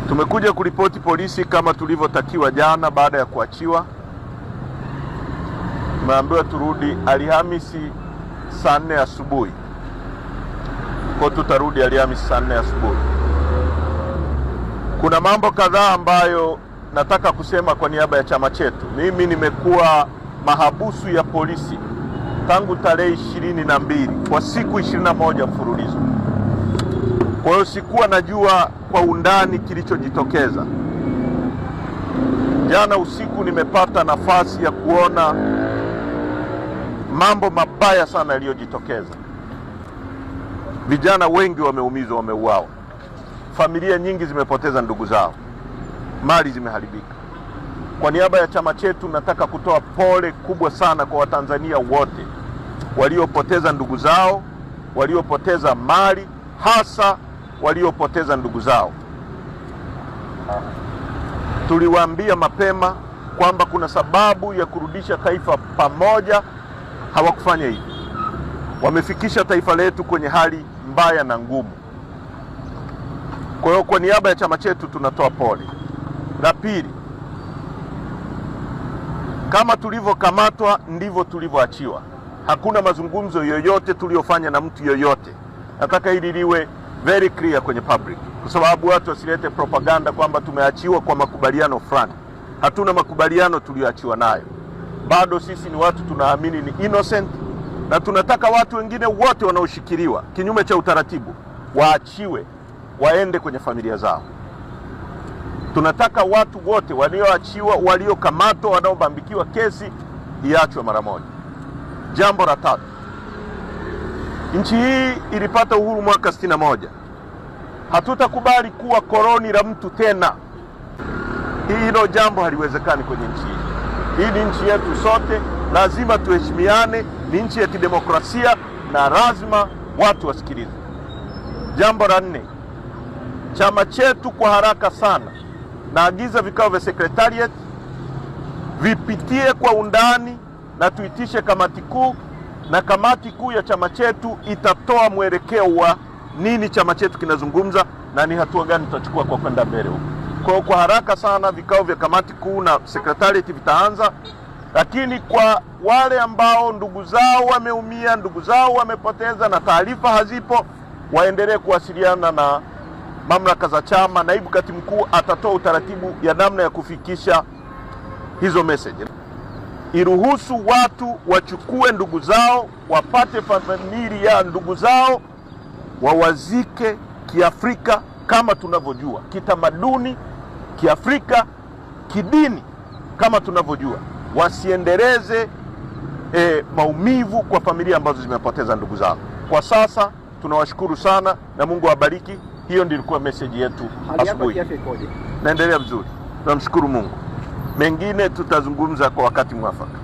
Tumekuja kuripoti polisi kama tulivyotakiwa jana baada ya kuachiwa. Tumeambiwa turudi Alhamisi saa 4 asubuhi, kwa tutarudi Alhamisi saa 4 asubuhi. Kuna mambo kadhaa ambayo nataka kusema kwa niaba ya chama chetu. Mimi nimekuwa mahabusu ya polisi tangu tarehe 22 kwa siku 21 mfululizo. Kwa hiyo sikuwa najua kwa undani kilichojitokeza. Jana usiku nimepata nafasi ya kuona mambo mabaya sana yaliyojitokeza. Vijana wengi wameumizwa, wameuawa, familia nyingi zimepoteza ndugu zao, mali zimeharibika. Kwa niaba ya chama chetu nataka kutoa pole kubwa sana kwa Watanzania wote waliopoteza ndugu zao, waliopoteza mali, hasa waliopoteza ndugu zao. Tuliwaambia mapema kwamba kuna sababu ya kurudisha taifa pamoja, hawakufanya hivyo. Wamefikisha taifa letu kwenye hali mbaya na ngumu. Kwa hiyo kwa niaba ya chama chetu tunatoa pole. La pili, kama tulivyokamatwa ndivyo tulivyoachiwa. Hakuna mazungumzo yoyote tuliyofanya na mtu yoyote. Nataka hili liwe very clear kwenye public, kwa sababu watu wasilete propaganda kwamba tumeachiwa kwa makubaliano fulani. Hatuna makubaliano tuliyoachiwa nayo. Bado sisi ni watu tunaamini ni innocent, na tunataka watu wengine wote wanaoshikiliwa kinyume cha utaratibu waachiwe, waende kwenye familia zao. Tunataka watu wote walioachiwa, waliokamatwa, wanaobambikiwa kesi iachwe mara moja. Jambo la tatu, nchi hii ilipata uhuru mwaka 61. Hatutakubali kuwa koloni la mtu tena. Hilo jambo haliwezekani kwenye nchi hii. Hii ni nchi yetu sote, lazima tuheshimiane. Ni nchi ya kidemokrasia na lazima watu wasikilizwe. Jambo la nne, chama chetu kwa haraka sana, naagiza vikao vya secretariat vipitie kwa undani na tuitishe kamati kuu, na kamati kuu ya chama chetu itatoa mwelekeo wa nini chama chetu kinazungumza na ni hatua gani tutachukua kwa kwenda mbele huko. Kwa kwa haraka sana vikao vya kamati kuu na secretariat vitaanza, lakini kwa wale ambao ndugu zao wameumia, ndugu zao wamepoteza na taarifa hazipo, waendelee kuwasiliana na mamlaka za chama. Naibu katibu mkuu atatoa utaratibu ya namna ya kufikisha hizo message. Iruhusu watu wachukue ndugu zao, wapate familia ya ndugu zao, wawazike Kiafrika kama tunavyojua, kitamaduni Kiafrika, kidini kama tunavyojua, wasiendeleze maumivu kwa familia ambazo zimepoteza ndugu zao. Kwa sasa tunawashukuru sana na Mungu awabariki. Hiyo ndio ilikuwa message yetu asubuhi. Naendelea vizuri, tunamshukuru Mungu. Mengine tutazungumza kwa wakati mwafaka.